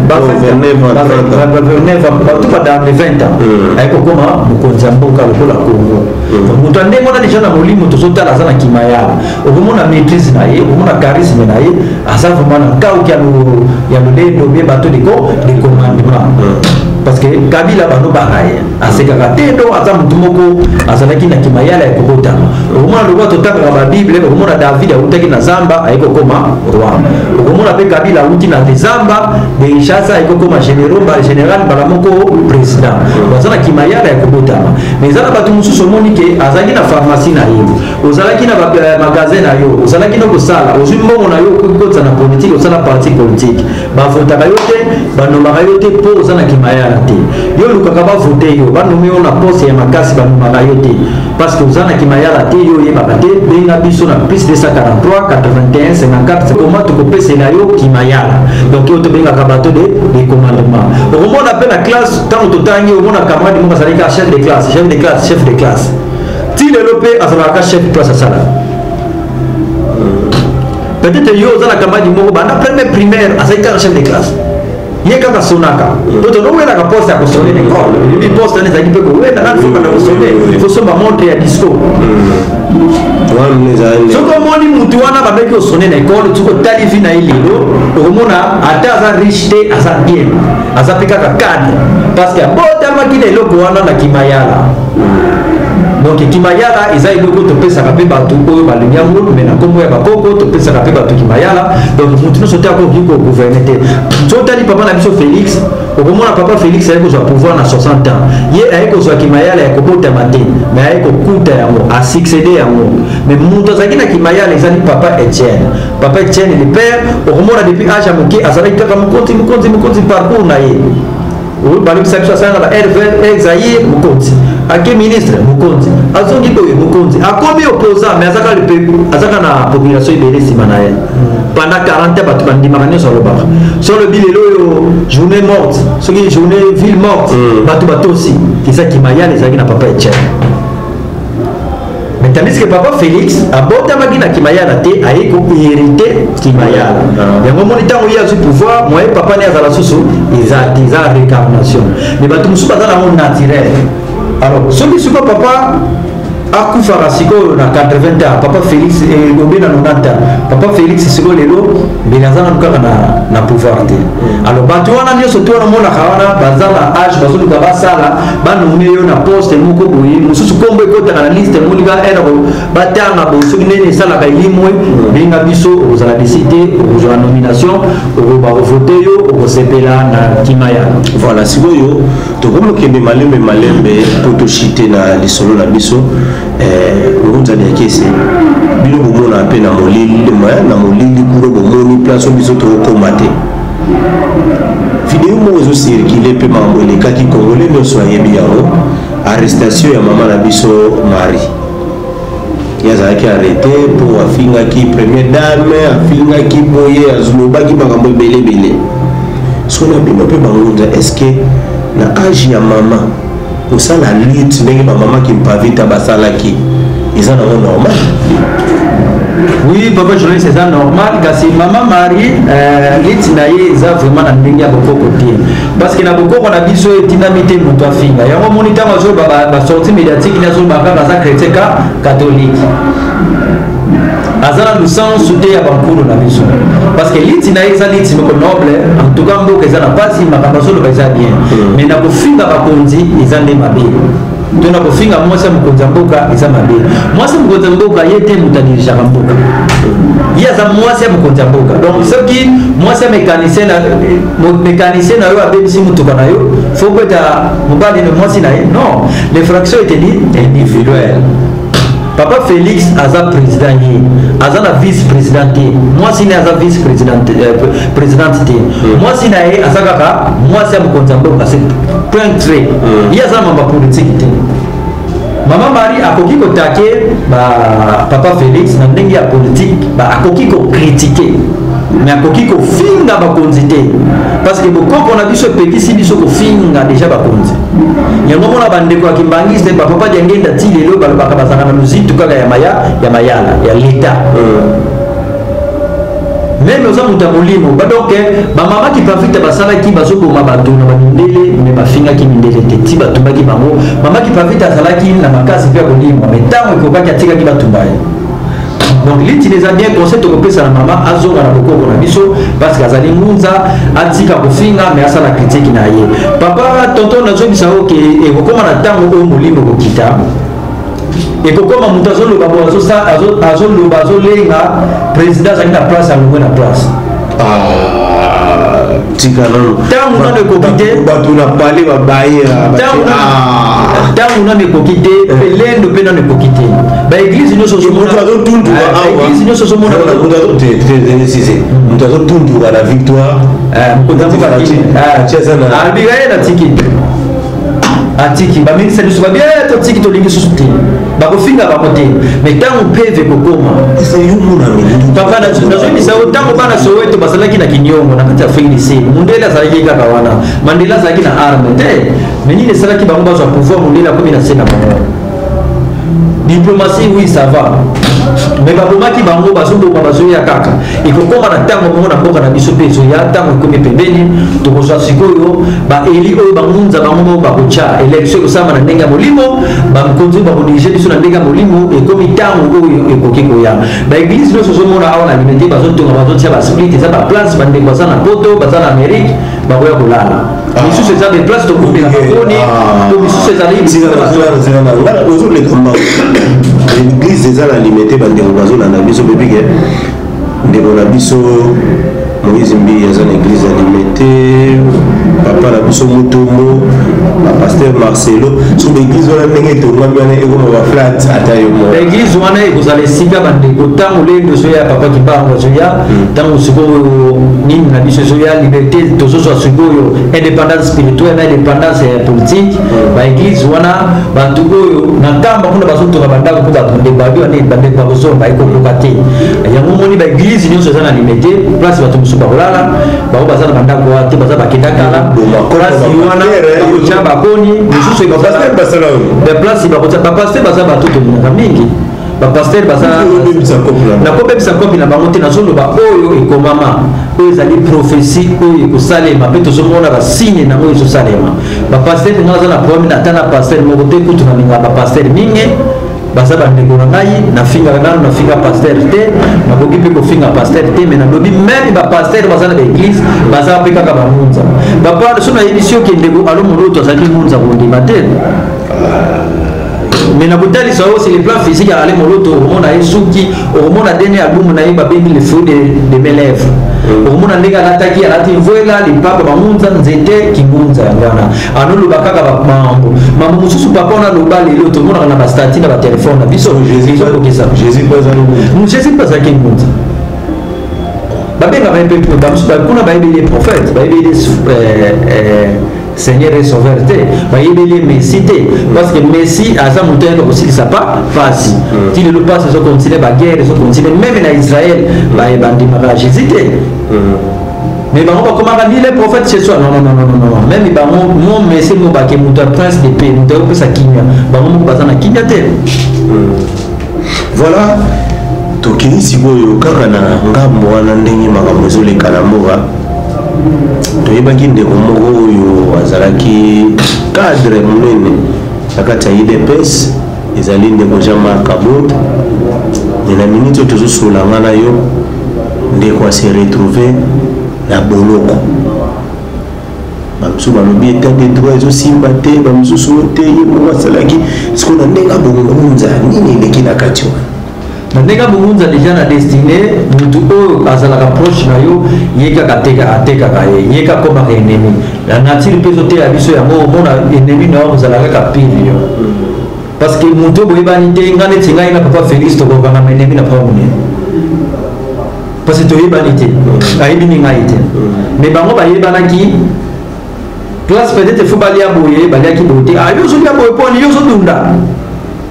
S5: ba 29 ans, bato ba dans les 20 ans, aye kokoma mokonzi ya mboka lokola Congo. Donc moto ya ndenge wana déjà na molimo tozotala aza na kimayala. Okomona maîtrise na ye, okomona charisme na ye, aza vraiment na nkauki ya lolendo bie bato de commandement, parce que Kabila balobaka ye asekaka te. Donc aza motu moko azalaki na kimayala ya kobotama. Okomona lokola totangaka babible, okomona David awutaki na zamba, aye kokoma roi. Okomona mpe Kabila awuti na zamba de Kinshasa, aye kokoma général, mbala moko président. Baza na kimayala ya kobotama. Mais eza na bato mosusu, omoni ke azalaki na pharmacie na ye, ozalaki na magasin na yo, ozalaki na kosala, ozwi mbongo na yo, okoki kotisa na politike, osala parti politique, bavotaka yo te, banomaka yo te mpo oza na kimayala te. Yo olukaka bavote yo, banome yo na poste ya makasi, banomaka yo te parce que oza na kimayala te, yo oyebaka te. Benga biso na plus 243 81 54 koma, tokopesela yo kimayala. Donc oyo tobengaka bato de commandement. Okomona mpe na classe, ntango totangi, omona camarade moko azalaki kaka chef de classe, chef de classe, chef de classe, ti lelo mpe azalaka chef classe, asalaka. Peut-être yo oza na camarade moko, banda première primaire azalaki kaka chef de classe, ye kaka sonaka po tonowelaka poste ya kosone na école. Ebi poste wana ezalaki mpe kowela nani, faut banda kosone, faut somba montre ya disco. Soki omoni mutu wana bandaki kosone na école, soki otali vie na ye lelo, okomona ata aza riche te, aza bien, aza mpe kaka cadre, parce que abotamaki na eloko wana, na kimayala. Donc kimayala eza eloko topesaka mpe bato oyo balingi yango, mais na nkombo ya bakoko topesaka mpe bato kimayala. Donc motu nyonso te akoki kogouverne te. So otali papa na biso Félix, okomona papa Félix aye kozwa pouvoir na 60 ans. Ye aye kozwa kimayala ya kobotama te, mais aye kokuta yango, asuccédé yango. Mais moto azalaki na kimayala ezali papa Etienne, papa Etienne le père. Okomona depuis âge ya moke azalaki kaka mokonzi, mokonzi, mokonzi. Parcours na ye oyo balobisa biso, asalaka ba RV Zaire, mokonzi, ake ministre, mokonzi, azongi boye, mokonzi, akomi opposant, mais azaka azaka na population ebele nsima na ye. Pendant 40 ans bato bandimaka nyonso alobaka. So olobi lelo oyo journée morte, soki journée ville morte, bato batosi. Eza kimayala ezalaki na papa Etienne. Mais tandis que papa Félix abotamaki na kimayala te, aye kohérite kimayala. Yango omoni ntango ye azwi pouvoir, moye papa ne azala susu eza te, eza réincarnation. Mais bato mosusu baza nango naturel. Alors soki sikoyo papa akufaka sikoyo na 80 ans, papa Félix obe na 90 ans, papa Félix sikoyo lelo mbele aza nanu kaka na pouvoir te. Alors bato wana nyonso te wana omonaka wana baza na âge, bazoluka basala banome yo na poste moko boye, mosusu nkombo ekotaka na liste, emoni ba ere batanga boye, soki ndenge esalaka elimwe. Benga biso, okozala desi te, okozwa nomination, bakovote yo, okosepela na kimayala.
S4: Voilà, sikoyo tokomokende malembe malembe mpo toshite na lisolo na biso. Ngunzani ya kese, bino bomona mpe na molili, na molili kuna bomoni place oyo biso tokokóma te. Video moko ezocircule mpe makambo elekaki, Congolais nyonso ayebi yango, arrestation ya mama na biso Marie. Ye azalaki arrêté mpo afingaki première dame, afingaki boye, azolobaki makambo ebele ebele. So na bino mpe bangunza, est ce que na âge ya mama kosala lutte ndenge bamama Kimpavita basalaki eza nango normal?
S5: Oui, papa journaliste, eza normal. Kasi mama Marie, lutte na ye eza vraiment na ndenge ya bokoko te, parce que na bokoko na biso etindami te moto afinga. Yango omoni ntango azoba basortie médiatique ni azoba kaka aza chrétien ka catholique, aza na lusansu te ya bankulu na biso, parce que lutte na ye eza lutte moko noble. En tout cas mboka eza na mpasi, makambo azoloba eza bien, mais na kofinga bakonzi eza nde mabe, to na kofinga mwasi ya mokonzi ya mboka eza mabe. Mwasi ya mokonzi ya mboka, ye te moto adirigeaka mboka, ye aza mwasi ya mokonzi ya mboka. Donc soki mwasi ya mécanicien na yo abebisi motuka na yo, faut beta mobali na mwasi na ye? Non, l'infraction est individuelle. Papa Félix aza président, ye aza na vice président te. Mwasi na ye aza vice présidente te. Mwasi na ye aza kaka mwasi ya mokonzi ya mboka, c'est point trait. Ye aza na mambo ya politike te. Mama Marie akoki kotake ba papa Félix na ndenge ya politique, ba akoki kocritiquer mais akoki kofinga bakonzi te, parce que bokoko na biso epekisi biso kofinga deja bakonzi. Yango mona bandeko ya kimbangiste, bapapa Diangenda, ti lelo balobaka bazalaka na luzitu kaka ya maya ya mayala ya leta. Même oza moto ya molimo, donc bamama Kipavita basalaki, bazoboma bato na bamindele, me bafingaki mindele te ti batumbaki bango. Mama Kipavita azalaki na makasi mpe ya kolimwa, me ntango ekokaki atikaki batumba ye. Donc litili eza bien. Conseil tokopesa na mama, azonga na bokoko na biso, parce que azali ngunza, atika kofinga, me asala critique na ye. Papa tonton, nazobisa yo ke ekokóma na ntango oyo molimo ekokita, ekokóma moto azoloba bo azoloba, azolenga président azalaki na place, alongwe na place.
S4: Ah, tika nano.
S5: Ntango nano ekoki te.
S4: Bato na pale babaye.
S5: Ntango nano ekoki te, mpe lendo mpe nano ekoki te. Baéglise nyonso
S4: moto azotunduka.
S5: Baéglise nyonso ozomona.
S4: Moto azotunduka na victoire.
S5: Albika ye natiki, atiki baministre biso babi totiki, tolingi susu te, bakofinga bango te. Mais ntango peve ekokoma, papa, nazoyebisa yo, ntango bana Soweto bazalaki na kiniongo na kati ya Afrique du Sud, mundele azalaki kaka wana. Mandela azalaki na arme te, mais nini esalaki bango bazwa pouvoir? Mundele akomi na se na bango, diplomatie, oui, ça va, mais babomaki bango, bazoboma, bazoya kaka. Ekokóma na ntango moko na mboka na biso mpe ezoya. Ntango ekomi pembeni, tokozwa sikoyo baeli oyo bangunza bango moko bakotya élection, ekosalama na ndenge ya molimo, bakonzi oyo bakodiriger biso na ndenge ya molimo. Ekomi ntango oyo ekoki koya. Baéglise nyonso ozomona awa na Limete bazotonga, bazotia basplit, eza baplace bandeko baza na Poto, baza na Amérique, bakoya kolala. Misusu eza baplace tokumbela bakoni, to misusu ezali.
S4: Ozoleka mbango. Église eza na Limete, bandeko bazolanda biso bebike, ndeko na biso Moïse Mbi aza na église ya Limete, papa na biso Mutombo, bapasteur Marcelo. So baéglise wana ndenge etongami wana ekoma baflat, ata yo moko.
S5: Baéglise wana ekozala esika bandeko ntango lendo ezoya, papa Kimbangu azoya, ntango sikoyo nini na biso ezoya, liberté, tozozwa sikoyo indépendance spirituelle na indépendance ya politique. Baéglise wana, bato oyo na nkamba kuna bazotonga bandako mpo bato ndeko babi wana, bandeko bakozonga, ekokoka te. Yango moni baéglise nyonso eza na Limete, place bato mosusu bakolala. Bango baza na bandako wana te, baza bakenda kala. Place wana bakotya bakoni mosusu, place bakotya bapasteur. Baza bato tolingaka mingi, bapasteur baza. Nakobebisa kopi na bango te, nazoloba oyo ekomama, oyo ezali prophétie oyo ekosalema, mpe tozomona basigne nango ezosalema. Bapasteur, nga aza na problème ata na pasteur moko te. Kutu nalingaka bapasteur mingi, baza bandeko na ngai. Nafingaka nano, nafinga pasteur te, nakoki mpe kofinga pasteur te. Mais nalobi, même bapasteur baza na baéglise, baza mpe kaka bangunza. Papa, so nayebisi yo ke ndeko alo moloto azalaki ngunza, kondima te. Mais na kotalisa oyo, c'est le plan physique ya Ale Moloto, okomona ye suki, okomona dene album na ye babengi "Le fruit de mes lèvres", okomona ndenge alataki, alati mvwela, lipapa, bangunza, nzete kingunza. Yango wana anoloba kaka mambo mambo mosusu. Papa wana aloba, lelo tomonaka na bastatuts na batelefone na biso, ezokokisa.
S4: Jésus
S5: mpe azalaki ngunza. Babengaka ye mpe kuna, bayebeli ye prophète, bayebeli ye Seigneur et Sauveur te, bayebeli ye Messie te, parce que Messie aza moto ayaka kosilisa pa pasi. Ti lelo pasi ezocontinuer, baguerre ezocontinuer, même na Israël bandimaka Jésus te. Mais bango bakomaka ni les prophètes chez soi. Non, non, non, non, non, non. Même bango mo Messie mo bake moto ya prince de paix, moto ayopesa kimia, bango moko baza na kimia te.
S4: Voilà, tokei sikoyo kaka na ngambo wana, ndenge makambo ezoleka na mboka. Toyebaki ndeko moko oyo azalaki cadre monene na kati ya UDPS, ezali ndeko Jean-Marc Kabund. Me na miniti oyo tozosola nga na yo, ndeko ase retrouve na boloko. Bamosusu balobi état de droit ezosimba te, bamosusu oyo te, ye moko asalaki. Sikoyo na ndenge abongunza, nini eleki na kati wana?
S5: Na ndenge abongunza, deja na destine, motu oyo azalaka proche na yo, ye kaka atekaka ye, ye kaka akomaka ennemi. Na nature mpe ezoteya biso yango. Omona ennemi na yo ozala kaka pire yo, parce que motu oyo boyebani te. Nga neti ngai na papa Félix, tokokangama ennemi na papa monene, parce que toyebani te, ayebi ni ngai te. Mais bango bayebanaki. Place peut-être faut balia boye, baliaki boye te. Ah, yo ozolia boye, poni yo ozodunda.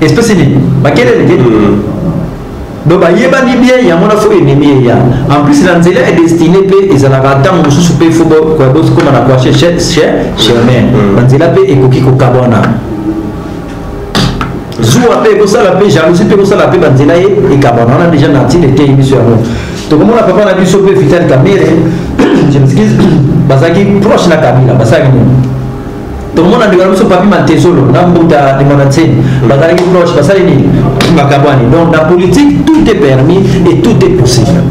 S5: Espèce nini makelele te. Donc bayebani bien, yango na faut ennemi eya. En plus na nzela ya destiné mpe ezalaka ntango mosusu mpe faut bokoma na croche chemin, banzela mpe ekoki kokabwana, zuwa mpe ekosala mpe jalousie mpe ekosala mpe banzela ye ekabwana. Wana déjà na ntina eteyi biso yango. Tokomona papa na biso mpe Vital Kamerhe, je m'excuse, bazalaki proche na Kabila, basalaki nini? Tokomona ndeko na biso Papi Mantezolo na mbuta ndeko na Ntseni, bazalaki proche, basali nini? Bakabwani. Donc na politique, tout est permis et tout est possible.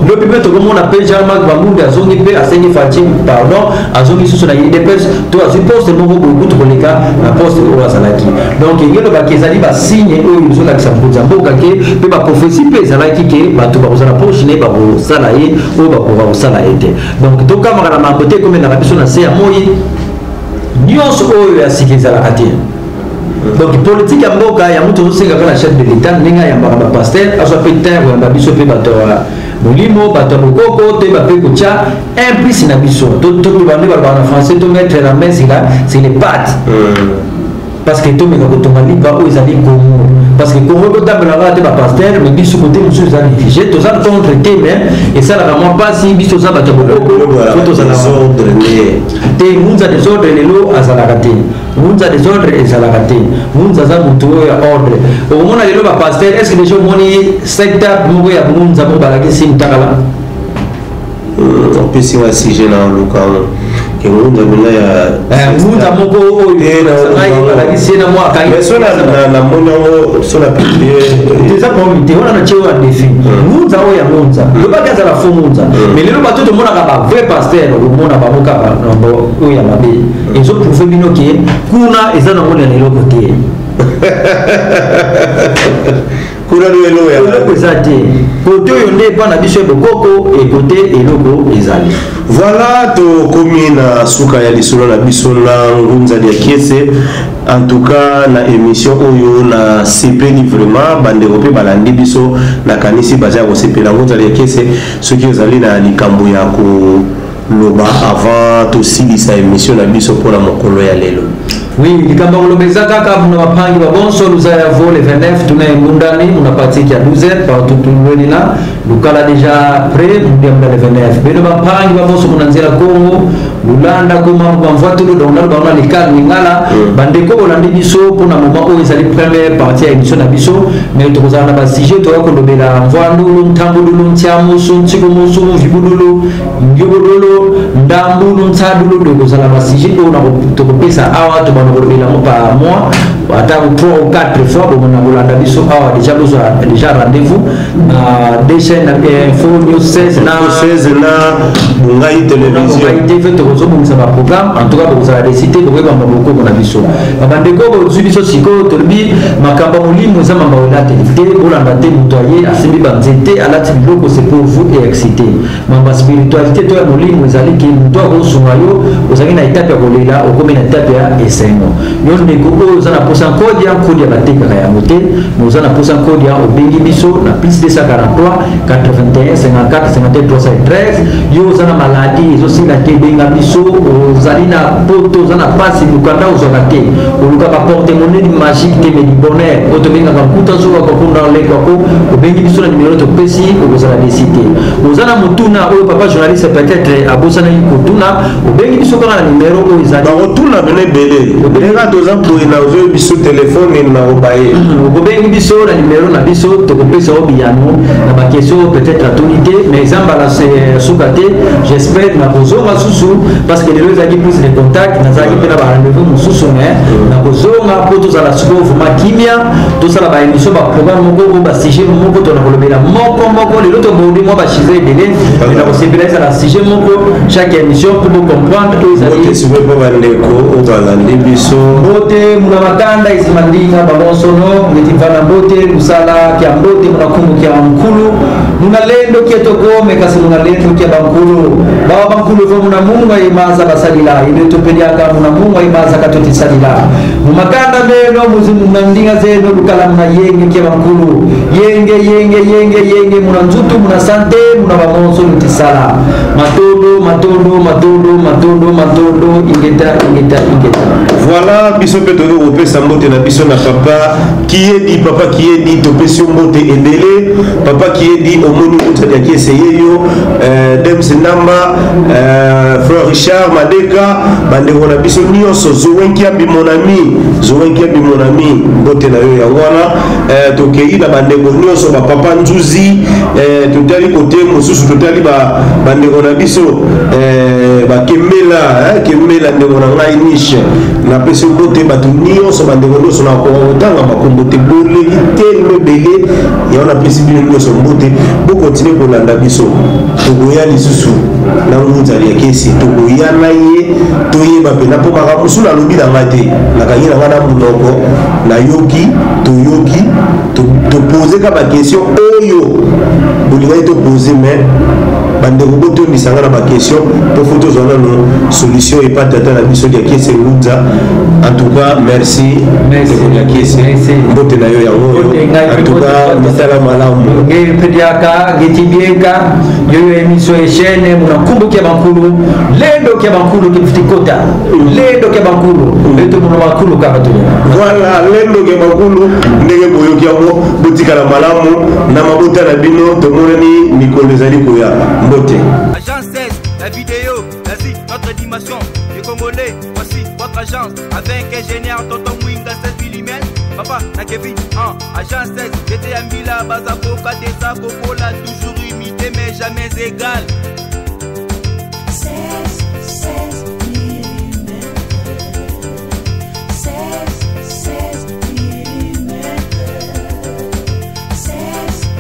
S5: Lobi mpe tokomona mpe Jean-Marc Bambundi azongi mpe asengi Fatshi pardon, azongi susu na UDPS to azwi poste moko boye kutu koleka na poste oyo azalaki. Donc enge lobaki ezali basigne oyo ezolakisa mokonzi ya mboka ke mpe baprophétie mpe ezalaki ke bato bakozala proche ne bakosala ye oyo bakoka kosala ye te. Donc tokamaka na mambo te ekomelaka biso na se ya moi. Nyonso oyo ya sika ezalaka te. Donc politique ya mboka yango tozosenga kaka na chef de l'État, ndenge ayambaka bapasteur, azwa mpe temps koyamba biso mpe bato ya molimo, bato ya bokoko, toyeba mpe kotya un plus na biso. Tobande balobaka na français, to mettre la main sur les pattes, parce que tomeka kotonga lipa oyo ezali Congo, parce que Congo ekotambolaka te bapasteur, mais biso kote mosusu eza négligé. Toza contre te, mais esalaka mwa mpasi. Biso toza bato ya bokoko, faut tozala te. Ngunza désordre lelo azalaka te, ngunza désordre ezalaka te. Ngunza aza motu oyo ya ordre. Okomona lelo bapasteur, est ce que déjà omoni secteur moko ya ngunza moko balakisi mutakala?
S4: Opesi nga sujet na oluka ke ngunza mpena ya
S5: Ngunza moko oyo balakisi ye na mwa akangi.
S4: So namoni yango so na publie.
S5: Eza problème te, wana na tie oyo ya défi. Ngunza oyo ya ngunza lobaki azala faux ngunza, mais lelo bato tomonaka ba vrai pasteur, okomona bango kaka oyo ya mabe. Ezoprouve bino ke kuna eza nango na eloko te.
S4: Kuna no eloko ya
S5: Eloko eza te. Kote oyo nde epa na biso ya bokoko, ekote eloko ezali.
S4: Voilà, tokomi na suka ya lisolo na biso na Ngunza ya Kiese. En tout cas na émission oyo nasepeli vraiment, bandeko mpe balandi biso, nakanisi baza ya kosepela. Ngunza ya Kiese, soki ozali na likambo ya koloba avant tosilisa émission na biso mpona mokolo ya lelo.
S5: Oui, likambo ya koloba eza kaka muna bapangi babonso luza ya vo le 29 tuna engundani muna pratique ya 12h partout tulwenina lukala déjà près mundiamula le 29. Beno bapangi babonso muna nzela Kongo lulanda koma bamvwatulu, donc nalo bango na likalo lingala. Bandeko bolandi biso mpona moment oyo ezali première partie ya émission na biso, mais tokozala na basujet toya kolobela mvwandulu, ntambululu, ntiamusu, ntikumusu, mvibululu, ngiobululu, ndambulu, ntsadulu. Tokozala basujet oyo tokopesa awa, tobanda kolobela yango par mois ata 3 ou 4 fois. Bomona kolanda biso awa déjà, bozwa déjà rendez-vous na deux chaînes, Info News 16 na
S4: 16 na Bongai Télévision.
S5: Bongai TV. Tokozobongisa baprogramme. En tout cas bokozala décité, bokoyeba bokoko na biso. Bandeko bozwi biso sikoyo, tolobi makambo ya molimo eza mambo elateli te. Bolanda te moto aye asimbi banzete, alati biloko, c'est pour vous et exciter. Mambo ya spiritualité to ya molimo ezali ke moto akosunga yo. Ozalaki na etape ya kolela, okomi na etape ya esengo. Yo ndeko oyo oza na posa nkodia, nkodia batekaka yango te, mais oza na posa nkodia, obengi biso na plus 243 81 54 51 313. Yo oza na maladie ezosila te, benga biso. Ozali na poto, oza na pasi, mokanda ozwaka te, olukaka porte monnaie magique te, mais du bonheur oyo tobengaka nkuta zoka kokunda lekwako, obengi biso na nimero topesi, okozala déçu te. Oza na motuna oyo papa journaliste peut-être abosanaki kotuna, obengi biso kaka na nimero oyo ezali.
S4: Bakotuna bino ebele ndenge toza boye, na ozoyi biso telefone na obaye.
S5: Okobengi biso na nimero na biso, tokopesa yo biyano na baquestion oyo peut-être atuni te. Mais eza mbala suka te, j'espère nakozonga susu, parce que lelo ezalaki plus de contact, nazalaki mpe na barendez-vous mosusu, mais nakozonga mpo tozala sikoyo vraiment kimia, tosala baémission, baprogramme moko oyo basujet moko tona kolobela moko moko. Lelo tobodi mwa basujet ebele, mais nakosepela ezala sujet moko chaque émission mpo bocomprendre oyo ezali.
S4: Sikoyo mpo bandeko oyo balandi biso.
S5: Mbote muna makanda izima ndinga babonsono ngeti mvana, mbote lusala kya mbote muna kumbu kya nkulu muna lendo kia tokome kasi muna lendo kia bankulu bawa bankulu vo muna mungu aimaza basalila ine topeliaka muna mungu aimaza katotisalila mumakanda meno muzi muna ndinga zeno lukala muna yenge kia bankulu yenge yenge yenge yenge muna nzutu muna sante muna bamonso lutisala matondo. matondo matondo matondo matondo ingeta ingeta ingeta.
S4: Voilà, biso mpe tokoki kopesa mbote na biso na papa Kiedi. Papa Kiedi, topesi yo mbote ebele. Papa Kiedi, omoni kutani ya kiese ye yo, Dems Ndamba, frère Richard Madeka, bandeko na biso nyonso, Zowen Kiambi mon ami, Zowen Kiambi mon ami, mbote na yo yango wana. Tokei na bandeko nyonso, bapapa Nzuzi, totali kote mosusu, totali bandeko na biso, bakembela, kembela ndeko na ngai niche, napesi mbote bato nyonso, bandeko nyonso na kotanga makombo te, boleli telema ebele yango. Napesi bino nyonso mbote, bokontinue kolanda biso. Tokoya lisusu na Ngunzali ya kesi, tokoya na ye, toyeba mpena mpo makambo mosusu nalobi na ngai te, nakangi na ngai na monoko. Nayoki, toyoki, topose ka baquestion oyo bolingaki topose, mais bandeko botondisa nga na baquestion mpo fo tozwa nano solution epa tata na biso Diakiese Ngunza. En tout cas, merci.
S5: Merci.
S4: Ndeko Diakiese,
S5: Merci.
S4: mbote na yo yango oyo.
S5: Mbote ngai
S4: En tout cas, misala malamu.
S5: Ngepediaka ngetibieka yoyo émission eshene munakumbukia bankulu lendo kia bankulu kifutikota lendo kia bankulu eto muno bankulu kaka tunya.
S4: Voilà, lendoke bakulu, ndenge boyoki yango, botikala malamu na mabota na bino. Tomonani mikolo ezali koya. Mbote.
S1: Agence 16, la vidéo, l'Asie, notre dimension. Les Congolais, voici votre agence. Avec ingénieur Tonton Mwinga 16 mm. Papa, na Kevin, 1, agence 16, j'étais à Mbila, Bazako, Kadesa, Kokola, toujours imité mais jamais égal.
S2: 16, 16 mm. 16, 16 mm. 16,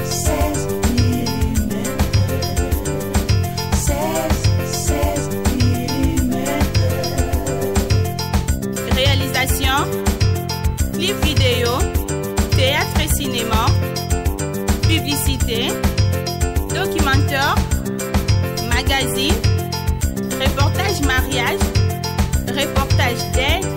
S2: 16 mm. 16, 16 mm.
S3: Réalisation, clip vidéo, théâtre et cinéma, publicité, documentaire, magazine, reportage mariage, reportage date.